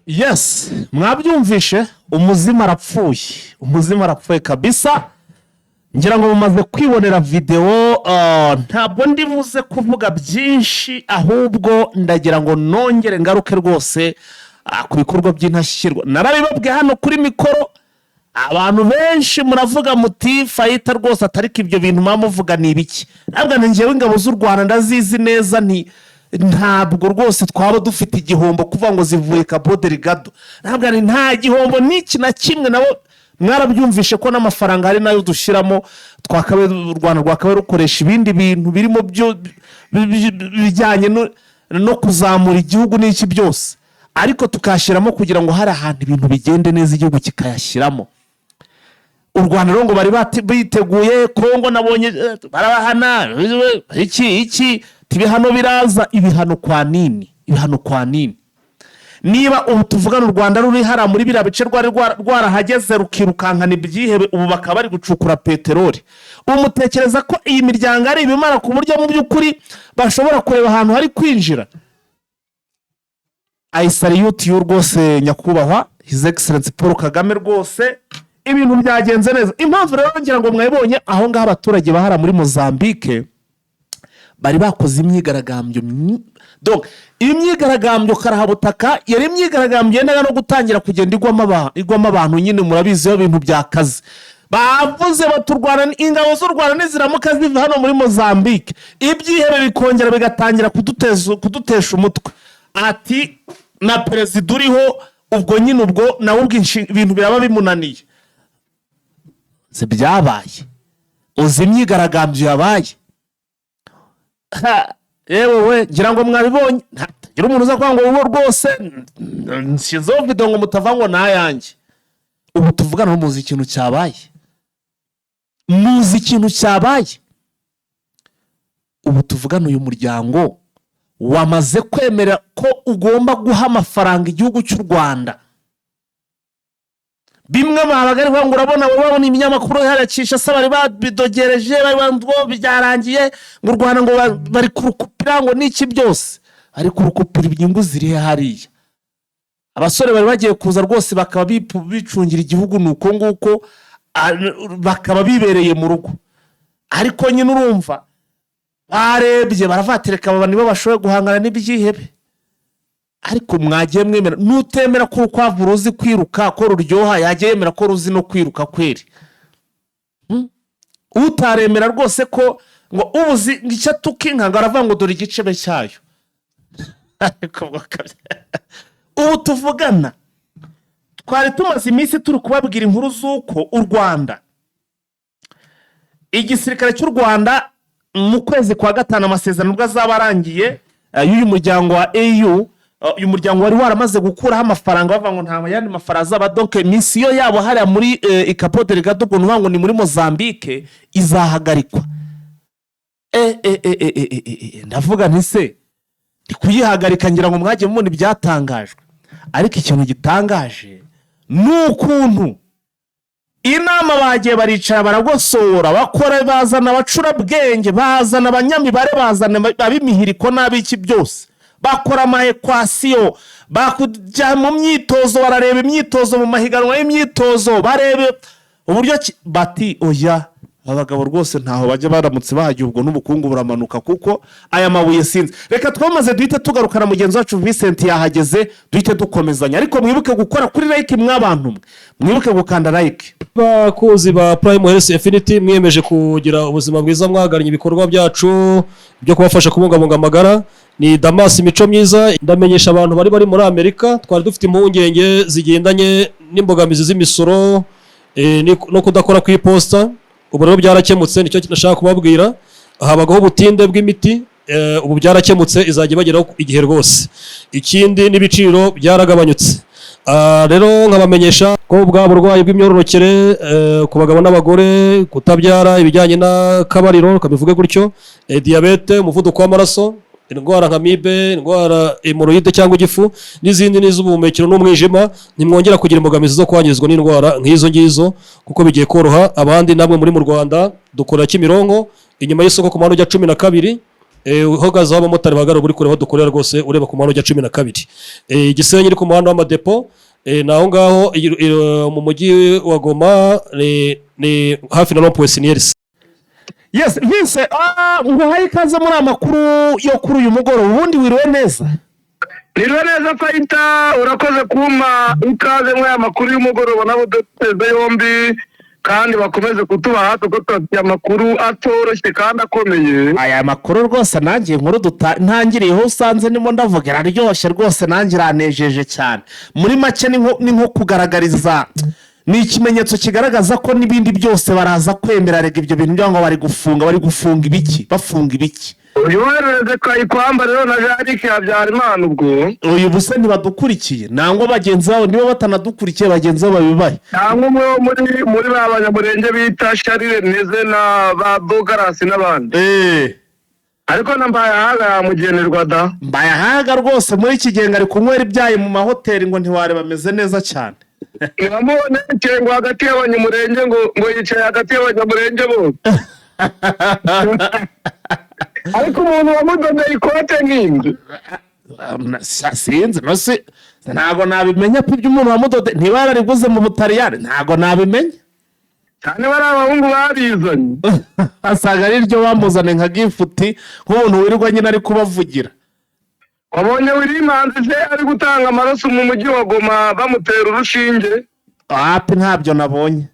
Yes, mwabyumvishe, umuzimu arapfuye, umuzimu arapfuye kabisa. Ngira ngo mumaze kwibonera videwo. Ntabwo ndi buze kuvuga byinshi, ahubwo ndagira ngo nongere ngaruke rwose ku bikorwa by'intashyikirwa. Narabibabwiye hano kuri mikoro, abantu benshi muravuga muti: "Fighter rwose, atariko ibyo bintu muba muvuga ni ibiki?" Ntabwo njyewe ingabo z'u Rwanda ndazizi neza, nti ntabwo rwose twaba dufite igihombo kuvuga ngo zivuye Cabo Delgado. Ntabwo ari nta gihombo n'iki na kimwe. Nabo mwarabyumvishe ko n'amafaranga hari nayo dushyiramo, twakabaye u Rwanda rwakabaye rukoresha ibindi bintu birimo byo bijyanye no kuzamura igihugu n'iki byose, ariko tukayashyiramo kugira ngo hari ahantu ibintu bigende neza, igihugu kikayashyiramo. U Rwanda rero ngo bari biteguye Kongo nabonye barabahana iki iki, ibihano biraza. Ibihano kwa nini? Ibihano kwa nini? Niba ubu tuvugana u Rwanda ruri hariya muri biriya bice, rwari rwarahageze rukirukankana ibyihebe, ubu bakaba bari gucukura peteroli, ubu mutekereza ko iyi miryango ari ibimara ku buryo mu by'ukuri bashobora kureba ahantu hari kwinjira? I salute you rwose, nyakubahwa His Excellence Paul Kagame. Rwose ibintu byagenze neza. Impamvu rero ngira ngo mwabibonye aho ngaho, abaturage bahara muri Mozambique bari bakoze imyigaragambyo. Donc iyi myigaragambyo karahabutaka yari imyigaragambyo yendaga no gutangira kugenda igwamo abantu nyine. Murabizi iyo bintu byakaze, bavuze bati u Rwanda, ingabo z'u Rwanda niziramuka ziva hano muri Mozambique, ibyihebe bikongera bigatangira kudutesha umutwe, ati na perezida uriho ubwo nyine ubwo nawe ubwo ibintu biraba bimunaniye. Si byabaye? Uzi imyigaragambyo yabaye? Ha, yewe we, ngira ngo mwabibonye. Ntagira umuntu uza kuvuga ngo wowe rwose nshyizeho video ngo mutava ngo nayanjye. Ubu tuvugana muzi ikintu cyabaye, muzi ikintu cyabaye. Ubu tuvugana uyu muryango wamaze kwemera ko ugomba guha amafaranga igihugu cy'u Rwanda. Bimwe babaga ari ngo urabona, urabona ibinyamakuru hariya Kinshasa bari babidogereje, bari ngo byarangiye, ngo u Rwanda ngo bari kurukupira, ngo n'iki byose bari kurukupira. Inyungu ziri he hariya? Abasore bari bagiye kuza rwose bakaba bicungira igihugu, ni uko nguko bakaba bibereye mu rugo. Ariko nyine urumva barebye baravatereka, aba nibo bashoboye guhangana n'ibyihebe. Ariko mwagiye mwemera, nutemera ko urukwavu ruzi kwiruka, ko ruryoha, yagiye yemera ko ruzi no kwiruka kweri. Utaremera rwose ko ngo ubuzi ngo icyo atuka inka, ngo aravuga ngo dore igicebe cyayo. Ariko ubu tuvugana twari tumaze iminsi turi kubabwira inkuru z'uko u Rwanda, igisirikare cy'u Rwanda, mu kwezi kwa gatanu amasezerano ubwo azaba arangiye y'uyu muryango wa AU, uyu muryango wari waramaze gukuraho amafaranga, bavuga ngo nta yandi mafaranga azaba. Donc mission yabo hariya muri i Cabo Delgado, ubwo ni ukuvuga ngo ni muri Mozambique, izahagarikwa. Ndavuga nti se ndi kuyihagarika? Ngira ngo mwagiye mubona ibyatangajwe. Ariko ikintu gitangaje ni ukuntu inama bagiye baricara baragosora, bakora, bazana abacurabwenge, bazana abanyamibare, bazana ab'imihiriko n'ab'iki byose, bakora ama équation, bakujya mu myitozo, barareba imyitozo mu mahiganwa y'imyitozo, barebe uburyo bati: "Oya, aba bagabo rwose ntaho bajya, baramutse bahagiye ubwo n'ubukungu buramanuka, kuko aya mabuye sinzi." Reka twamaze duhite tugarukana mugenzi wacu Vincent yahageze, duhite dukomezanya. Ariko mwibuke gukora kuri like, mw'abantu mwe, mwibuke gukanda like. Bakunzi ba Prime Health Infinity, mwiyemeje kugira ubuzima bwiza, mwagannye ibikorwa byacu byo kubafasha kubungabunga amagara. Ni Damas Mico Myiza. Ndamenyesha abantu bari muri Amerika, twari dufite impungenge zigendanye n'imbogamizi z'imisoro no kudakora ku iposita. Ubu rero byarakemutse, nicyo nashaka kubabwira. Habagaho ubutinde bw'imiti, ubu byarakemutse, izajya ibageraho igihe rwose. Ikindi n'ibiciro byaragabanyutse. Rero nkabamenyesha ko bwa burwayi bw'imyororokere ku bagabo n'abagore, kutabyara, ibijyanye n'akabariro, reka bivuge gutyo, diyabete, umuvuduko w'amaraso, indwara nka amibe, indwara hémorroïde cyangwa igifu n'izindi n'iz'ubuhumekero n'umwijima, ntimwongera kugira imbogamizi zo kwangizwa n'indwara nk'izo ngizo, kuko bigiye koroha. Abandi namwe muri mu Rwanda, dukorera Kimironko inyuma y'isoko ku muhanda ujya 12. Uhagaze aho abamotari bahagarara uri kureba aho dukorera rwose, ureba ku muhanda ujya 12. Gisenyi iri ku muhanda w'amadepo, ni aho ngaho mu mujyi wa Goma, ni hafi na rond-point Siniyerisi. Yes, Vince, nguhaye ikaze muri aya makuru yo kuri uyu mugoroba. Ubundi wiriwe neza? Niriwe neza, Fayita. Urakoze kumpa ikaze muri aya makuru y'umugoroba. Nabo duteze yombi kandi bakomeze kutuba hafi kuko tubafitiye amakuru atoroshye kandi akomeye. Aya makuru rwose, nanjye inkuru ntangiriyeho usanze ndimo ndavuga iraryoshye rwose, nanjye iranejeje cyane. Muri make ni nko kugaragariza, ni ikimenyetso kigaragaza ko n'ibindi byose baraza kwemera. Rega ibyo bintu byabo ngo bari gufunga, bari gufunga ibiki? Bafunga ibiki? Uyoherereze Kayikwamba rero na Jarike Habyarimana ubwo. Uyu buse ntibadukurikiye, nangwa bagenzi babo niba batanadukurikiye, bagenzi babo babibaye. Cyangwa umwe wo muri ba banyamurenge bita Sharire Neze na ba Dogarasi n'abandi. Ariko na Mbayahaga yamugenerwa da. Mbayahaga rwose muri iki gihe ngo ari kunywera ibyayi mu mahoteli, ngo ntiwareba, ameze neza cyane. Ntibamubone ngo hagati y'abanyamurenge, ngo yicaye hagati y'abanyamurenge bose, ariko umuntu wamudodeye ikote nk'inzu. Sinzi no ntabwo nabimenya pe. Ibyo umuntu wamudode, ntiba yarariguze mu Butaliyani, ntabwo nabimenya. Cyane bari abahungu barizanye. Asanga ari ryo bamuzane nka gift, nk'umuntu wirirwa nyine ari kubavugira. Wabonye Wirimanzi se ari gutanga amaraso mu mujyi wa Goma, bamutera urushinge? Api, ntabyo nabonye.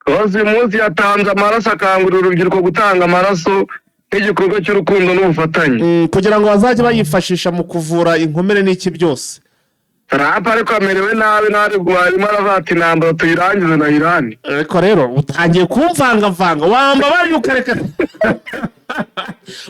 Rwose uyu munsi yatanze amaraso, akangurira urubyiruko gutanga amaraso nk'igikorwa cy'urukundo n'ubufatanye. Kugira ngo bazajye bayifashisha mu kuvura inkomere n'iki byose. Trump ariko amerewe nabi, nabi, arimo aravuga ati: "Intambara tuyirangize na Irani." Ariko rero utangiye kumvangavanga. Wambabariye ukareka,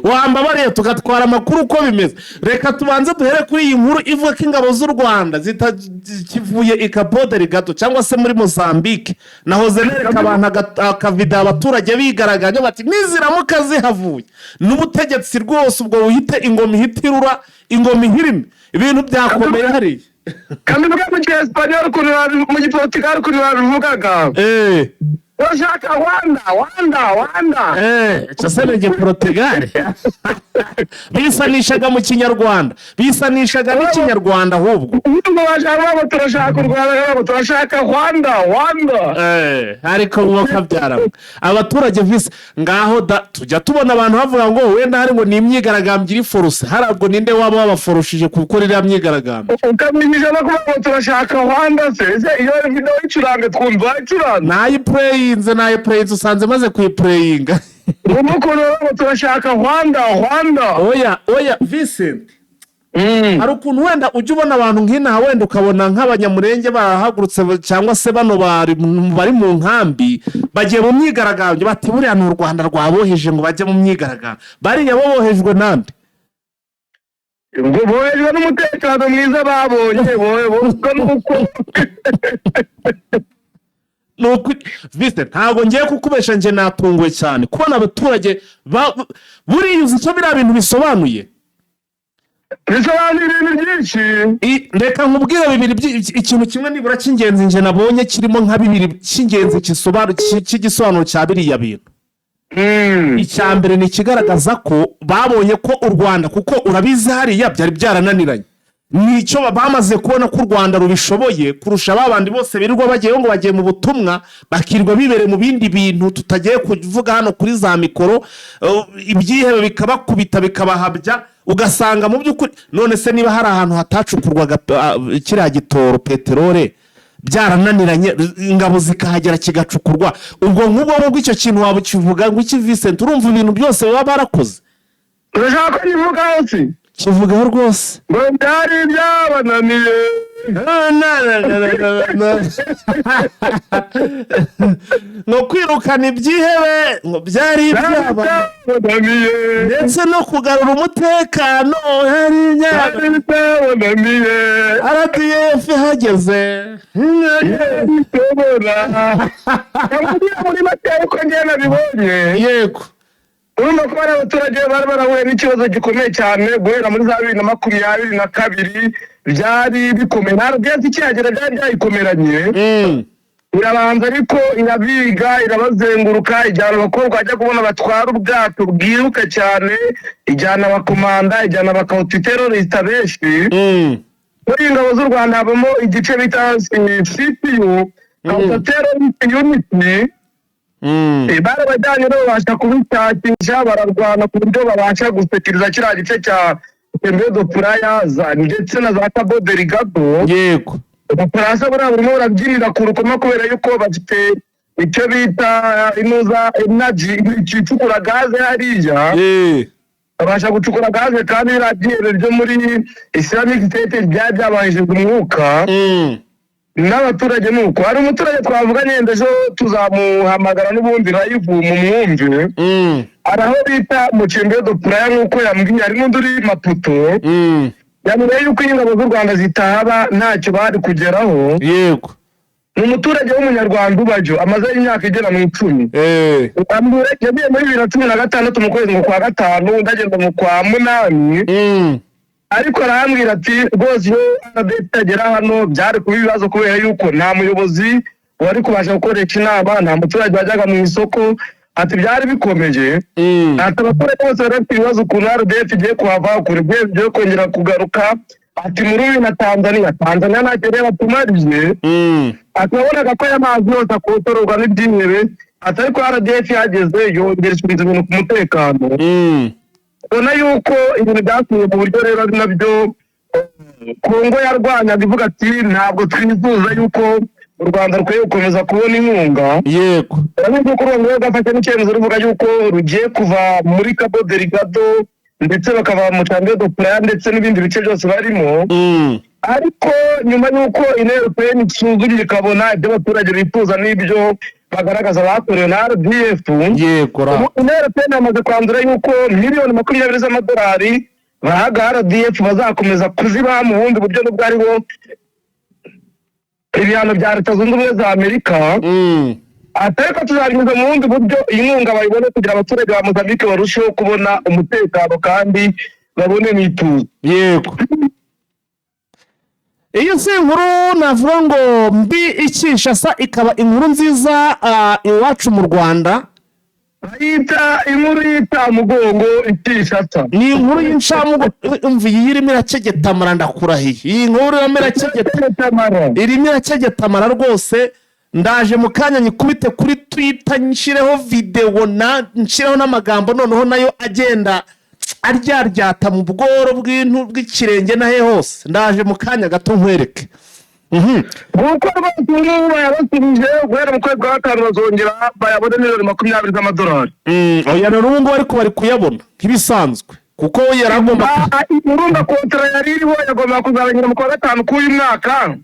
wambabariye tugatwara amakuru uko bimeze. Reka tubanze duhere kuri iyi nkuru ivuga ko ingabo z'u Rwanda zitakivuye i Cabo Delgado cyangwa se muri Mozambique. Nahoze nereka abantu akavidewo, abaturage bigaragambya bati niziramuka zihavuye n'ubutegetsi rwose ubwo buhite, ingoma ihita irura, ingoma ihirime. Ibintu byakomeye hariya. Kandi mvuga mu cyesipanyol ukuntu mu giportugal ukuntu babivugaga: "Urashaka Rwanda, Rwanda, Rwanda." Icyo se ni igiportugal? Bisanishaga mu Kinyarwanda, bisanishaga n'ikinyarwanda ahubwo. Ngo bashaka ngo turashaka u Rwanda, ngo turashaka Rwanda, Rwanda. Ariko mwuka byaramo abaturage visi ngaho da. Tujya tubona abantu bavuga ngo wenda hari ngo ni imyigaragambyo iri forcé. Harabwo ninde waba wabaforoshije gukora iriya myigaragambyo? Ukamenyesha no kuvuga ngo turashaka Rwanda se? Ese iyo video icurange twumva icuranze? Nayipureyinze, nayipureyinze, usanze maze kuyipureyinga. Ubu ukuntu bavuga ngo turashaka Rwanda, Rwanda. Oya, oya, Vincent, hari ukuntu wenda ujya ubona abantu nk'inaha, wenda ukabona nk'abanyamurenge barahagurutse, cyangwa se bano bari mu nkambi bagiye mu myigaragambyo, bati buriya ni u Rwanda rwaboheje ngo bajye mu myigaragambyo. Bariya bo bohejwe nande? Ngo bohejwe n'umutekano mwiza babonye, bohejwe n'uko Ni ukuri Vincent, ntabwo ngiye kukubesha, njye natunguwe cyane kubona abaturage buriya uzi icyo biriya bintu bisobanuye? Bisobanura ibintu byinshi. Reka nkubwire bibiri ikintu kimwe nibura cy'ingenzi njye nabonye kirimo nka bibiri cy'ingenzi cy'igisobanuro cya biriya bintu. Icya mbere ni ikigaragaza ko babonye ko u Rwanda, kuko urabizi hariya byari byarananiranye, nicyo bamaze kubona ko u Rwanda rubishoboye kurusha ba bandi bose birirwa bagiyeyo ngo bagiye mu butumwa, bakirirwa bibereye mu bindi bintu tutagiye kuvuga hano kuri za mikoro, ibyihebe bikabakubita bikabahabya. Ugasanga mu by'ukuri, none se niba hari ahantu hatacukurwaga kiriya gitoro peterole byarananiranye, ingabo zikahagera kigacukurwa, ubwo nk'ubwo ngubwo icyo kintu waba ukivuga ngo iki, Vincent? Urumva ibintu byose baba barakoze. Urashaka ko nyivugaho si? Kivugaho rwose. Ngo byari byabananiye. Ngo kwirukana ibyihebe ngo byari Byari byabananiye, byabananiye. Ndetse no kugarura umutekano hari Byari byabananiye. RDF ihageze. Bishobora kamubwira muri make uko njyewe nabibonye. Urumva ko bari abaturage bari barahuye n'ikibazo gikomeye cyane guhera muri za 2022, byari bikomeye, nta RDF ikihagera byari byayikomeranye. Irabanza ariko irabiga, irabazenguruka, ijyana abakobwa bajya kubona batwara ubwato bwiruka cyane, ijyana abakomanda, ijyana abakawutiterorista benshi. Muri ingabo z'u Rwanda habamo igice bita CPU, counter terrorist unit. Barabajyanye rero, babasha kubishakisha, bararwana ku buryo babasha gusekiriza kiriya gice cya Muchambeo do Praia ndetse na za Cabo Delgado. Ubufaransa buriya burimo burabyinira ku rukoma kubera yuko bafite icyo bita inuza energy icukura gaze hariya. Babasha gucukura gaze, kandi biriya byihebe byo muri Islamic State byari byabahejejwe umwuka. N'abaturage ni uko. Hari umuturage twavuganye, yenda ejo tuzamuhamagara n'ubundi live mu mwumve. Hari aho bita Muchambeo do Praia, nk'uko yambwiye, hari n'undi uri Maputo. Yambwiye yuko iyo ingabo z'u Rwanda zitahaba ntacyo bari kugeraho. Ni umuturage w'Umunyarwanda ubayo, amaze imyaka igera mu 10. Ambwira yagiye muri 2016 mu kwezi ngo kwa gatanu, ndagenda mu kwa munani. Ariko arambwira ati rwose iyo RDF itagera hano byari kuba ibibazo, kubera yuko nta muyobozi wari kubasha gukoresha inama, nta muturage wajyaga mu isoko, ati byari bikomeye. Ati abaturage bose bari bafite ibibazo ukuntu RDF igiye kuhava, ukuntu igiye kongera kugaruka, ati muri uyu na Tanzania ntacyo reba tumariye. Ati wabonaga ko aya mazi yose akotororwa n'ibyihebe, ati ariko RDF yageze yongera isubiza ibintu ku mutekano. Ubona yuko ibintu byasubiye mu buryo. Rero ari nabyo Kongo yarwanyaga ivuga ati ntabwo twifuza yuko u Rwanda rukwiye gukomeza kubona inkunga. Urabizi ko u Rwanda rwafashe n'icyemezo ruvuga yuko rugiye kuva muri Cabo Delgado, ndetse bakava mu Muchambeo do Praia ndetse n'ibindi bice byose barimo. Ariko nyuma y'uko Union isuzumye ikabona ibyo abaturage bifuza n'ibyo bagaragaza bakorewe na RDF, Yego ra. ubu Union yamaze kwanzura yuko miliyoni 20 z'amadolari bahaga RDF bazakomeza kuzibaha mu bundi buryo, n'ubwo ariho ibihano bya Leta Zunze Ubumwe za Amerika. Ati ariko tuzabinyuza mu bundi buryo, iyi nkunga bayibone kugira abaturage ba Mozambique barusheho kubona umutekano kandi babone n'ituze. Yego, iyo si inkuru navuga ngo mbi i Kinshasa, ikaba inkuru nziza iwacu mu Rwanda. Bayita inkuru y'incamugongo i Kinshasa. Ni inkuru y'incamugongo. Umva, iyi irimo irakegeta amara, ndakurahiye, iyi nkuru irimo irakegeta Tamara. Irimo irakegeta amara rwose. Ndaje mu kanya nyikubite kuri Twitter, nshyireho videwo na nshyireho n'amagambo, noneho nayo agenda aryaryata mu bworo bw'intu bw'ikirenge n'ahe hose. Ndaje mu kanya gato nkwereke. Nguko rwose, ubu ngubu bayabasubije guhera mu kwezi kwa gatanu bazongera bayabone, miliyoni 20 z'amadolari. Oya, rero ubu ngubu ariko bari kuyabona nk'ibisanzwe, kuko yari agomba Urumva kontara yari iriho yagombaga kuzarangira mu kwa gatanu k'uyu mwaka.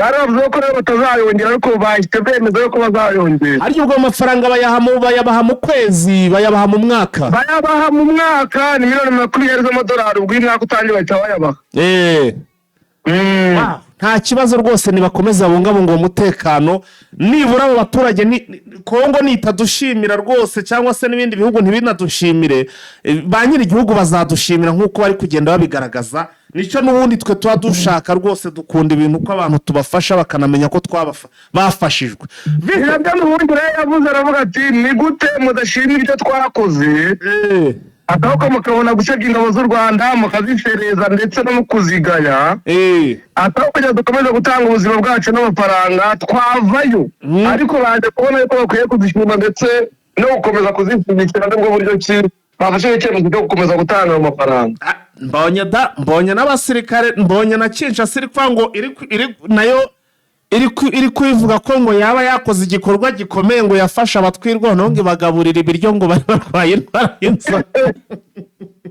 Bari bavuze ko rero batazayongera, ariko bahise bemeza yuko bazayongera. Ariko ubwo amafaranga bayabaha mu kwezi, bayabaha mu mwaka? Bayabaha mu mwaka, ni miliyoni 20 z'amadolari. Ubwo uyu mwaka utangiye bahita bayabaha. Nta kibazo rwose, nibakomeza babungabunga uwo mutekano nibura abo baturage. Kongo nitadushimira rwose, cyangwa se n'ibindi bihugu ntibinadushimire, ba nyir'igihugu bazadushimira nk'uko bari kugenda babigaragaza. Nicyo n'ubundi twe tuba dushaka rwose, dukunda ibintu uko abantu tubafasha bakanamenya ko bafashijwe. Nabyo n'ubundi rero yavuze, aravuga ati ni gute mudashima ibyo twakoze, akaboko mukabona gusebya ingabo z'u Rwanda, mukazisereza ndetse no mu kuzigaya, atari kugira dukomeze gutanga ubuzima bwacu n'amafaranga twavayo. Ariko baje kubona yuko bakwiye kuzishima ndetse no gukomeza kuzishyigikira, nibwo buryo ki bafashe icyemezo cyo gukomeza gutanga ayo mafaranga. Ah, mbonye da, mbonye n'abasirikare, mbonye na Kinshasa iri kuvuga ngo iri nayo iri kubivuga ko ngo yaba yakoze igikorwa gikomeye, ngo yafashe abatwirwaho, ngo ibagaburira ibiryo, ngo bari barwaye indwara y'inzara.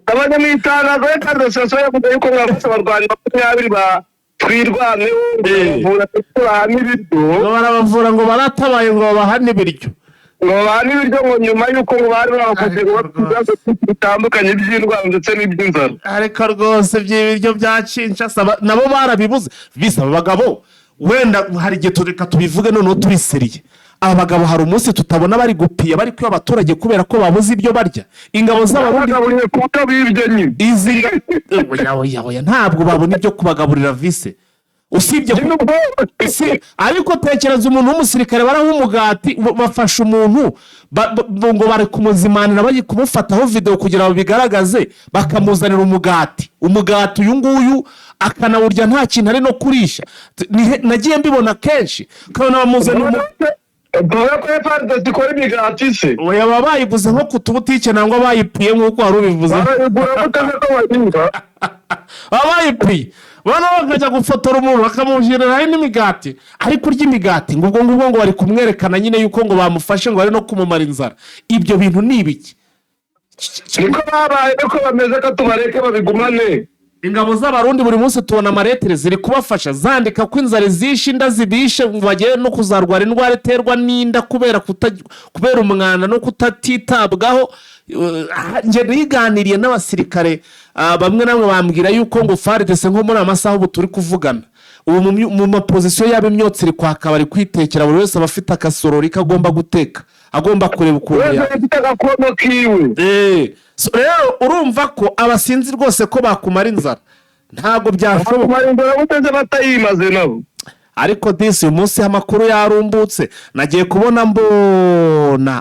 Abajya mu itangazo kandi association yavuze yuko mwafashe abarwanyi 20 ba Twirwaneho, ngo baravura ndetse baha n'ibiryo. Ngo barabavura, ngo baratabaye, ngo babaha n'ibiryo. Ngo babaha n'ibiryo, ngo nyuma y'uko ngo bari babafashe ngo bafite ibibazo byinshi bitandukanye by'indwara ndetse n'iby'inzara. Ariko rwose by'ibiryo bya Kinshasa nabo barabibuze. Bisaba abagabo, wenda hari igihe tureka tubivuge noneho tubiseriye. Aba bagabo hari umunsi tutabona bari gupiya, bari kwiba abaturage kubera ko babuze ibyo barya? Ingabo z'Abarundi Babagaburiye kuko bibye nyine. Izi oya, oya, oya, ntabwo babona ibyo kubagaburira vise. Usibye Nyine ubwo ariko tekereza umuntu w'umusirikare baraha umugati, bafashe umuntu ngo bari kumuzimanira, bari kumufataho videwo kugira ngo bigaragaze, bakamuzanira umugati. Umugati uyu nguyu akanawurya nta kintu ari no kurisha. Nagiye mbibona kenshi, ukabona bamuzanira Tuvuga ko FARDC ikora imigati se? Oya, baba bayiguze nko ku tubutike nangwa bayipiye nk'uko wari ubivuze. Barayigura gute se ko bayiba? Baba bayipiye, noneho bakajya gufotora umuntu bakamushyiriraho n'imigati, ari kurya imigati, ngo ubwo ngubwo ngo bari kumwerekana nyine yuko ngo bamufashe, ngo bari no kumumara inzara. Ibyo bintu ni ibiki? Niko babaye, niko bameze, ko tubareke babigumane. Ingabo z'Abarundi buri munsi tubona amaretire ziri kubafasha, zandika ko inzara zishe, inda zibishe, ngo bagiye no kuzarwara indwara iterwa n'inda kubera umwanda no kutatitabwaho. Njye niganiriye n'abasirikare bamwe na bamwe, bambwira yuko ngo FARDC nko muri aya masaha ubu turi kuvugana ubu, mu maposition yabo imyotsi iri kwaka, bari kwitekera, buri wese aba afite akasorori ko agomba guteka, agomba kureba ukuntu Wese afite agakono kiwe. So rero urumva ko abasinzi rwose ko bakumara inzara ntabwo byashoboka. Kumara inzara gute se batayimaze nabo? Ariko disi uyu munsi amakuru yarumbutse, nagiye kubona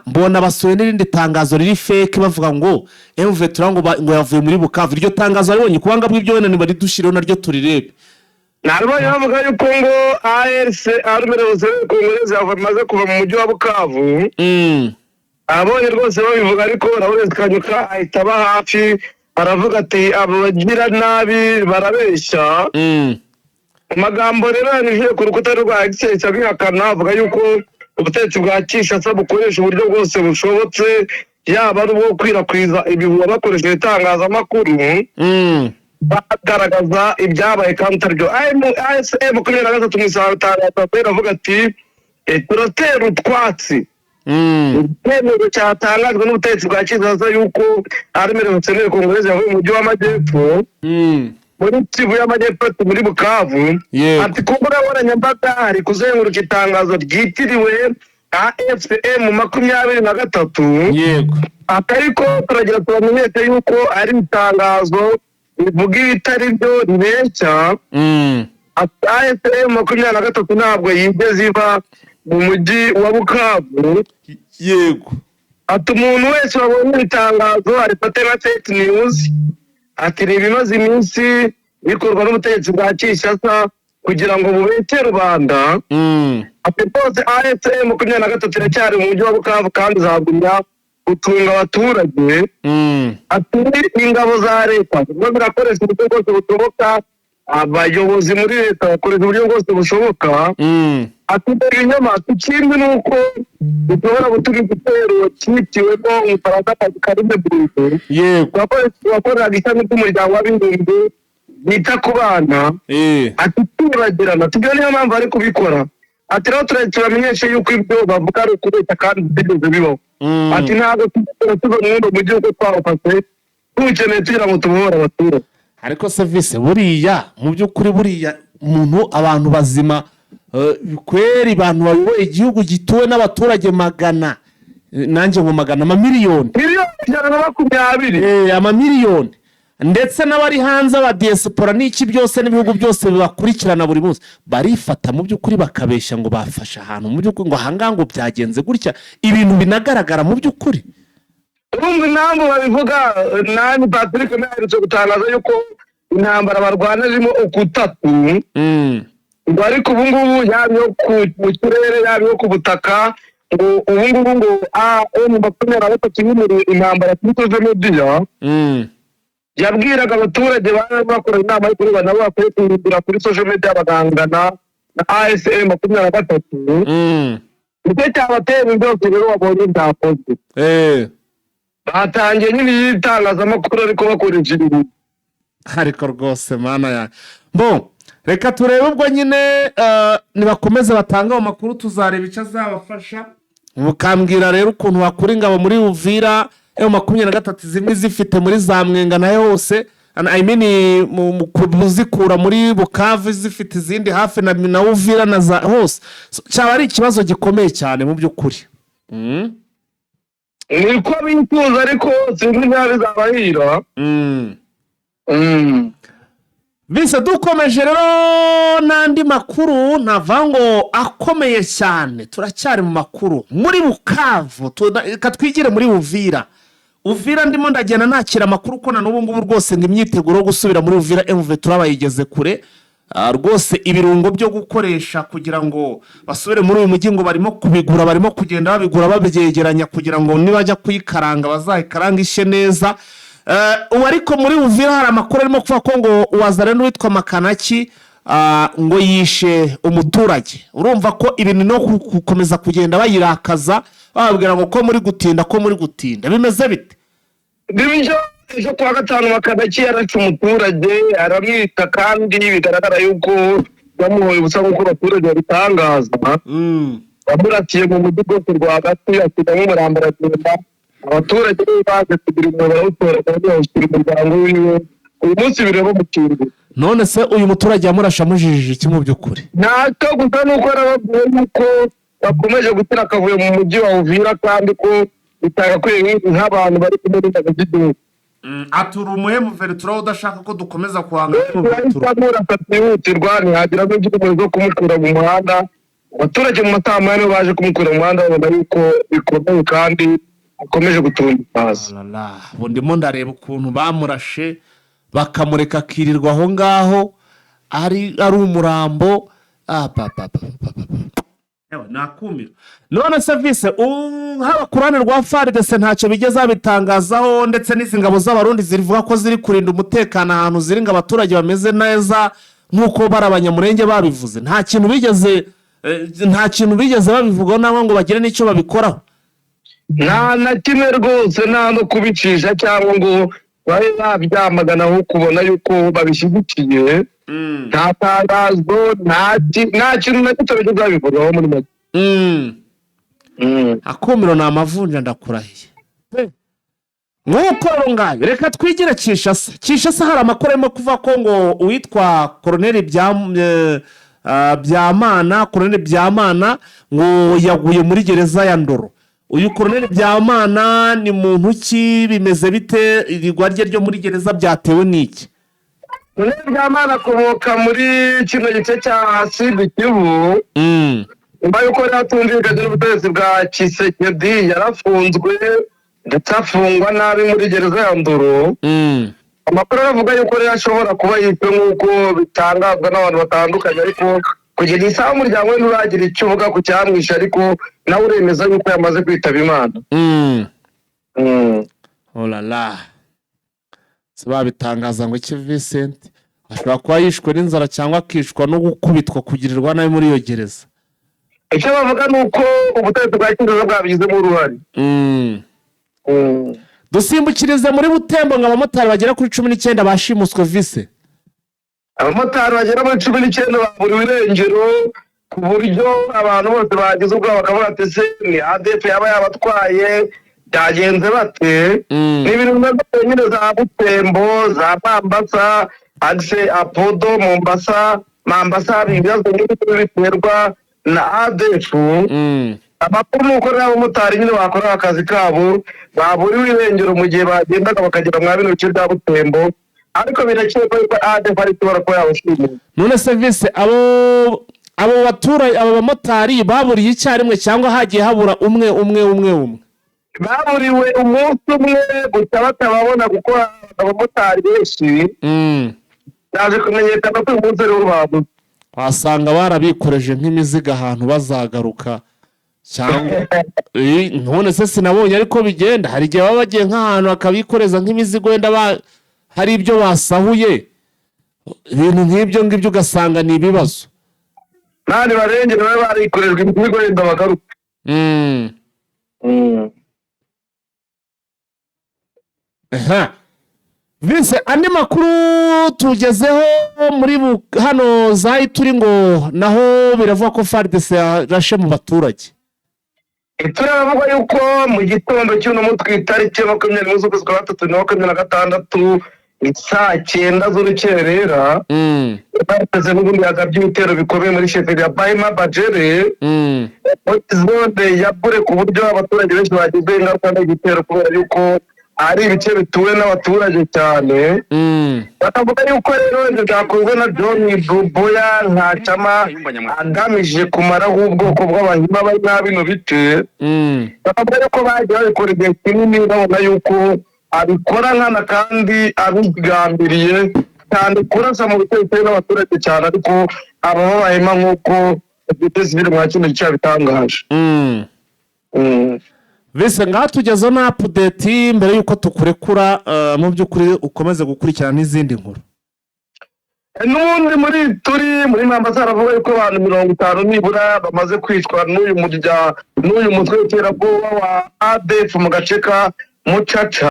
mbona basuye n'irindi tangazo riri fake, bavuga ngo M23 ngo yavuye muri Bukavu. Iryo tangazo waribonye? Kubanga bw'ibyo wenda nibaridushireho naryo turirebe. Ntabwo bavuga yuko ngo ARC, Armée Révolutionnaire Congolaise, yamaze kuva mu mujyi wa Bukavu. Abonye rwose babivuga, ariko Lawrence Kanyuka ahita aba hafi, aravuga ati: "Abo bagira nabi barabeshya." Amagambo rero yanyujije ku rukuta rwa X abihakana, avuga yuko ubutegetsi bwa Kinshasa bukoresha uburyo bwose bushobotse, yaba ari ubwo gukwirakwiza ibihuha bakoresheje itangazamakuru, bagaragaza ibyabaye kandi atari byo. AFC 23 mu itangazo avuga ati: "Turatera utwatsi icyemezo cyatangajwe n'ubutegetsi bwa Kinshasa yuko Armée Révolutionnaire Congolaise yavuye mu mujyi w'amajyepfo, muri Kivu y'Amajyepfo, ati muri Bukavu." Ati ku mbuga nkoranyambaga hari kuzenguruka itangazo ryitiriwe AFC 23. Ati ariko turagira tubamenyeshe yuko ari itangazo rivuga ibitari byo, ribeshya. Ati AFC 23 ntabwo yigeze iva mu mujyi wa Bukavu. Ati umuntu wese wabonye iri tangazo arifate nka fake news. Ati ni ibimaze iminsi bikorwa n'ubutegetsi bwa Kinshasa kugira ngo bubeshye rubanda. Ati rwose AFC 23 iracyari mu mujyi wa Bukavu kandi izagumya gucunga abaturage. Ati ingabo za leta zirimo zirakoresha uburyo bwose bushoboka, abayobozi muri leta bakoresha uburyo bwose bushoboka. Ati dore ibinyoma. Ati ikindi ni uko bishobora gutuma igitero cyitiwemo Umufaransa Karine Buruse wakoreraga ishami ry'Umuryango w'Abibumbye ryita ku bana. Ati kwibagirana. Ati ibyo niyo mpamvu bari kubikora. Ati rero turamenyeshe yuko ibyo bavuga ari ukubeshya kandi bitigeze bibaho. Ati ntabwo tuzigera tuva mu wundi mujyi kuko twawufashe tuwukeneye tugira ngo tubohore abaturage. Ariko serivisi buriya mu by'ukuri, buriya umuntu, abantu bazima, kweri abantu bayoboye igihugu gituwe n'abaturage magana, nanjye ngo magana, amamiliyoni. 120 miliyoni. Amamiliyoni, ndetse n'abari hanze, aba diaspora n'iki byose, n'ibihugu byose bibakurikirana buri munsi, barifata mu by'ukuri bakabeshya ngo bafashe ahantu, mu by'ukuri ngo ahangaha ngo byagenze gutya, ibintu binagaragara mu by'ukuri. Urumva impamvu babivuga nani? Patrick aherutse gutangaza yuko intambara barwana zirimo ukutatu, ngo ariko ubu ngubu yaba iyo mu kirere, yaba iyo ku butaka, ngo ubu ngubu ngo M23 yimuriye intambara kuri social media. Yabwiraga abaturage bari bakora inama yo kureba nabo bakwiye guhindura kuri social media bagahangana na AFC 23. Nicyo cyabateye ibi byose rero wabonye byakozwe. Batangiye nyine y'itangazamakuru ariko bakoresha ibintu. Ariko rwose mana yanjye, bo reka turebe ubwo nyine, nibakomeze batange ayo makuru, tuzareba icyo azabafasha. Mukambwira rero ukuntu wakura ingabo muri Uvira, M23 zimwe zifite muri za Mwenga nayo hose, I mean, mu kuzikura muri Bukavu zifite izindi hafi na Uvira na za hose. So, cyaba ari ikibazo gikomeye cyane mu by'ukuri. Niko bifuza, ariko sinzi niba bizabahira. Bise dukomeje rero n'andi makuru ntavuga ngo akomeye cyane. Turacyari mu makuru muri Bukavu. Reka twigire muri Uvira. Uvira ndimo ndagenda nakira amakuru ko na n'ubu ngubu rwose ngo imyiteguro yo gusubira muri Uvira M23 bayigeze kure. Rwose ibirungo byo gukoresha kugira ngo basubire muri uyu mujyi ngo barimo kubigura, barimo kugenda babigura, babyegeranya kugira ngo nibajya kuyikaranga bazayikaranga ishye neza. Ubu ariko muri Uvira hari amakuru arimo kuvuga ko ngo uwazana n'uwitwa Makanaki ngo yishe umuturage. Urumva ko ibintu no gukomeza kugenda bayirakaza, bababwira ngo ko muri gutinda, ko muri gutinda, bimeze bite? Bibyo, ejo kuwa gatanu Makanaki yarashe umuturage aramwita, kandi bigaragara yuko yamuhoye ubusa nk'uko abaturage babitangaza. Yamurasiye mu mujyi rwose rwagati, asigamo umurambo aragenda. Abaturage be baje kugira umwobo barawutora kandi bawushyira umuryango wiwe. Uyu munsi bireba bamukinguye. None se uyu muturage yamurashe amujijije iki mu by'ukuri? Ntacyo, gusa nuko yarababwiye yuko bakomeje gutera akavuyo mu mujyi wa Uvira, kandi ko bitagakwiye nk'abantu bari kumwe n'ingabo z'igihugu. Atura umuhemu veretura udashaka ko dukomeza guhangana. Amurasa byihutirwa, ntihagira n'ibyo zo kumukura mu muhanda. Abaturage mu masaha 8 nibo baje kumukura mu muhanda, babona yuko bikomeye kandi akomeje gutumba hasi. Ubu ndimo ndareba ukuntu bamurashe bakamureka akirirwa aho ngaho ari umurambo. Ah, pa, pa, pa, pa, pa, pa. Ewa, nakumira. None se vise, haba ku ruhande rwa FARDC ntacyo bigeze babitangazaho, ndetse n'izi ngabo z'Abarundi zivuga ko ziri kurinda umutekano ahantu ziri ngo abaturage bameze neza nk'uko bari Abanyamurenge babivuze, nta kintu bigeze babivugaho nangwa ngo bagire n'icyo babikoraho? Nta na kimwe rwose, nta no kubicisha cyangwa ngo babe babyamagana, aho kubona yuko babishyigikiye. Nta tangazo, nta kintu na gito bigeze babivugaho muri make. Akumiro ni amavunja, ndakurahiye. Nk'uko rero ngayo, reka twigire Kinshasa. Kinshasa hari amakuru arimo kuva ko ngo uwitwa Koroneri Byamana, Koroneri Byamana ngo yaguye muri gereza ya Ndoro. Uyu Koroneri Byamana ni muntu ki? Bimeze bite? Irigwa rye ryo muri gereza byatewe n'iki? Koroneri Byamana akomoka muri kino gice cya Sud Kivu. Nyuma y'uko yari atumvikanye n'ubutegetsi bwa Tshisekedi, yarafunzwe ndetse afungwa nabi muri gereza ya Ndoro. Amakuru aravuga yuko rero ashobora kuba yishwe nk'uko bitangazwa n'abantu batandukanye, ariko kugeza isaha umuryango we nturagira icyo uvuga ku cyamwishe, ariko nawe uremeza yuko yamaze kwitaba Imana. Olala, si babitangaza ngo iki? Vincent ashobora kuba yishwe n'inzara cyangwa akicwa no gukubitwa, kugirirwa nabi muri iyo gereza. Icyo bavuga ni uko ubutegetsi bwa Kinshasa bwabigizemo uruhare. Dusimbukirize muri Butembo, ngo abamotari bagera kuri 19 bashimuswe, vise. Abamotari bagera muri 19 baburiwe irengero, ku buryo abantu bose bagize ubwoba bakavuga ati: "Se ni ADF yaba yabatwaye? Byagenze bate?" Ni ibintu bimeze nyine za Butembo, za Mambasa, axe Apodo Mombasa, Mambasa, ibibazo nk'ibi biterwa na ADF. Amakuru ni uko n'abamotari nyine bakora akazi kabo baburiwe irengero mu gihe bagendaga bakagera mwa bino bice bya Butembo, ariko birakekwa yuko ADF ari ishobora kuba yabashimuye. None se vise, abo baturage, abo bamotari baburiye icyarimwe cyangwa hagiye habura umwe umwe umwe umwe? Baburiwe umunsi umwe gusa batababona, kuko abamotari benshi byaje kumenyekana ko uyu munsi ariwo babuze. Wasanga barabikoreje nk'imizigo ahantu bazagaruka cyangwa none se sinabonye ariko bigenda, hari igihe baba bagiye nk'ahantu bakabikoreza nk'imizigo, wenda hari ibyo basahuye, ibintu nk'ibyo ngibyo, ugasanga ni ibibazo. Nani barengera babe barikorejwe imizigo wenda bagaruka. Aha. Vince, andi makuru tugezeho muri hano za Ituri, ngo naho biravuga ko FARDC yarashe mu baturage. Turavuga yuko mu gitondo cy'uno munsi ku itariki 20 z'ukwezi kwa gatatu 2026, saa 9 z'urukerera, bateze n'ubundi yagabye ibitero bikomeye muri chefferie ya Bahema Bajere, muri zone ya Bure, ku buryo abaturage benshi bagize ingaruka n'igitero kubera yuko Ari ibice bituwe n'abaturage cyane. Bakavuga yuko rero ibyo byakozwe na John Buboya Ntacama agamije kumaraho ubwoko bw'Abahima bari muri bino bice. Bakavuga yuko bagiye babikora igihe kinini, babona yuko abikora nkana kandi abigambiriye cyane kurasa mu bice bituwe n'abaturage cyane, ariko aba b'Abahima, nk'uko sosiyete sivile mwa kino gice yabitangaje. Bise ngaha tugezeho na update mbere y'uko tukurekura, mu by'ukuri ukomeze gukurikirana n'izindi nkuru. N'ubundi muri turi muri Mambasa haravuga yuko abantu 50 nibura bamaze kwicwa n'uyu murya n'uyu mutwe w'iterabwoba wa ADF mu gace ka Mucaca.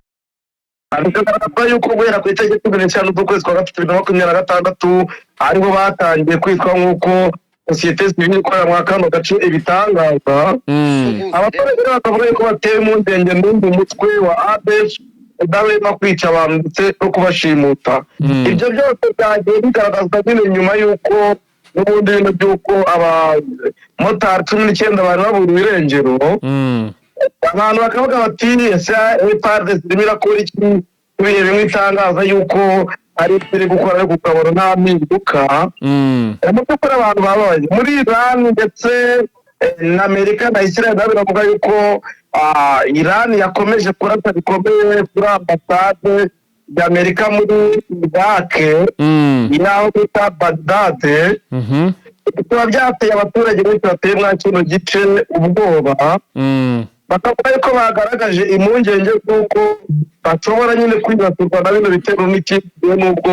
Bikagaragaza yuko guhera ku itariki 15 z'ukwezi kwa gatatu 2026 ariho batangiye kwicwa, nk'uko sosiyete sivile ikorera muri kano gace ibitangaza. Abaturage rero bakavuga yuko batewe impungenge n'uyu mutwe wa ADF udahwema kwica abantu ndetse no kubashimuta. Ibyo byose byagiye bigaragazwa nyine nyuma y'uko n'ubundi bintu by'uko abamotari 19 bari baburiwe irengero. Abantu bakavuga bati: "Ese FARDC irimo irakora iki?" Ibihe bimwe itangaza yuko ari ibyo iri gukora, ariko ukabona nta mpinduka. Mu by'ukuri abantu bababaye muri Iran ndetse na Amerika na Israel nabo biravuga yuko Iran yakomeje kurasa bikomeye kuri ambasade y'Amerika muri Iraq, y'aho bita Baghdad. Bikaba byateye abaturage benshi batuye muri kino gice ubwoba, bakavuga yuko bagaragaje impungenge z'uko bashobora nyine kwibasirwa na bino bitero n'ikindi gihe, nubwo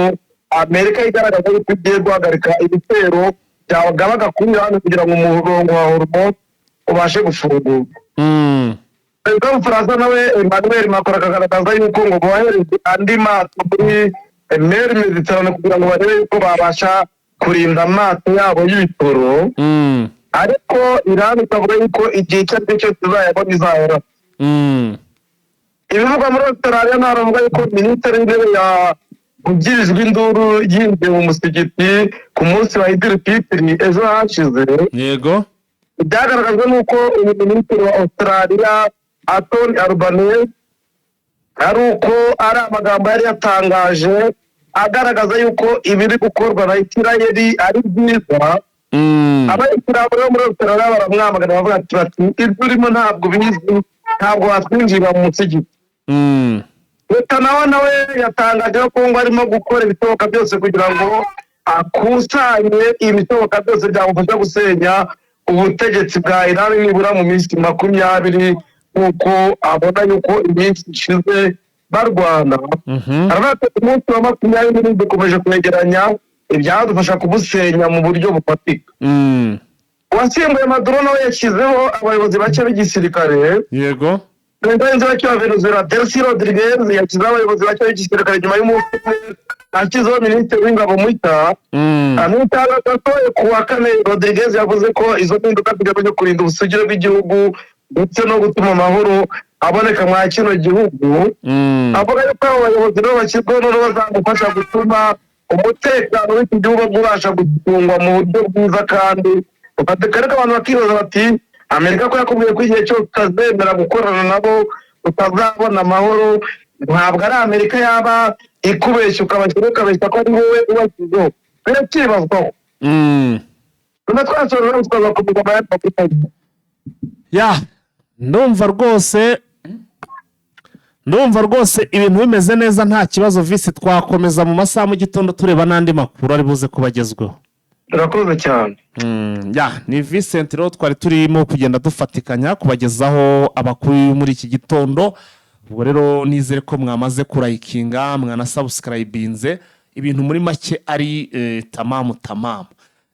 Amerika igaragaza yuko igiye guhagarika ibitero byagabaga kuri Iran kugira ngo umurongo wa Hormuz ubashe gufungurwa. Perezida w'Ubufaransa nawe Emmanuel Macron akagaragaza yuko ngo bohereze andi mato muri mer Méditerranée kugira ngo barebe yuko babasha kurinda amato yabo y'ibitoro, ariko Iran ikavuga yuko igihe icyo ari cyo cyose izayabona izahera. Ibivugwa muri Australia, ntaravuga yuko minisitiri w'intebe yavugirijwe induru yinjiye mu musigiti ku munsi wa Idil Fitri ejo hashize. Byagaragajwe n'uko uyu minisitiri wa Australia Anthony Albanese ari uko ari amagambo yari yatangaje agaragaza yuko ibiri gukorwa na Isirayeli ari byiza. Abayisilamu rero muri Australia baramwamagana, bavuga bati: "Ibyo urimo ntabwo ubizi, ntabwo watwinjira mu musigiti." Leta nawe yatangaje ko ngo arimo gukora ibishoboka byose kugira ngo akusanye ibishoboka byose byamufasha gusenya ubutegetsi bwa Iran nibura mu minsi 20, nk'uko abona yuko iminsi ishize barwana. Aravuga ati: "Umunsi wa 27 dukomeje kwegeranya ibyadufasha kubusenya mu buryo bufatika." Uwasimbuye Maduro nawe yashyizeho abayobozi bake b'igisirikare. Perezida w'inzibacyuho wa Venezuela Delcy Rodriguez yashyizeho abayobozi bake b'igisirikare nyuma y'umunsi umwe ashyizeho minisitiri w'ingabo mushya. Mu itangazo yasohoye ku wa kane, Rodriguez yavuze ko izo mpinduka zigamije kurinda ubusugire bw'igihugu ndetse no gutuma amahoro aboneka mwa kino gihugu. Avuga yuko abo bayobozi rero bashyizweho noneho bazamufasha gutuma umutekano w'iki gihugu ubasha gucungwa mu buryo bwiza kandi bufatika. Ariko abantu bakibaza bati: "Amerika ko yakubwiye ko igihe cyose utazemera gukorana nabo utazabona amahoro, ntabwo ari Amerika yaba ikubeshya ukabashyira ukabeshya ko ari wowe ubashyizeho?" Biracyibazwaho. Tuba twasoza tukazakomeza amayandi makuru. Ya, ndumva rwose ibintu bimeze neza, nta kibazo. Visi, twakomeza mu masaha mu gitondo tureba n'andi makuru ari buze kuba agezweho. Turakoze cyane. Ya, ni Vincent rero twari turimo kugenda dufatikanya kubagezaho amakuru muri iki gitondo. Ubwo rero nizere ko mwamaze kuralikinga, mwanasubscribinze, ibintu muri make ari tamamu tamamu.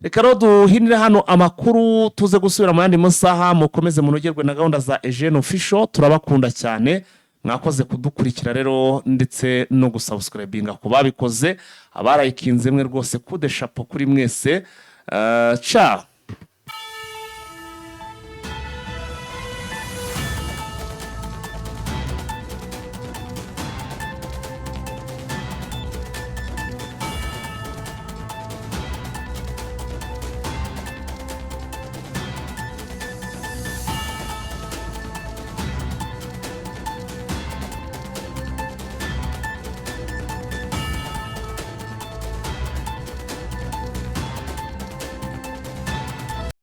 Reka rero duhinire hano amakuru, tuze gusubira mu yandi masaha. Mukomeze munogerwe na gahunda za Ejene Official. Turabakunda cyane, mwakoze kudukurikira rero ndetse no gusubscribinga ku babikoze, abaralikinze mwe rwose kudeshapo kuri mwese. Ciao.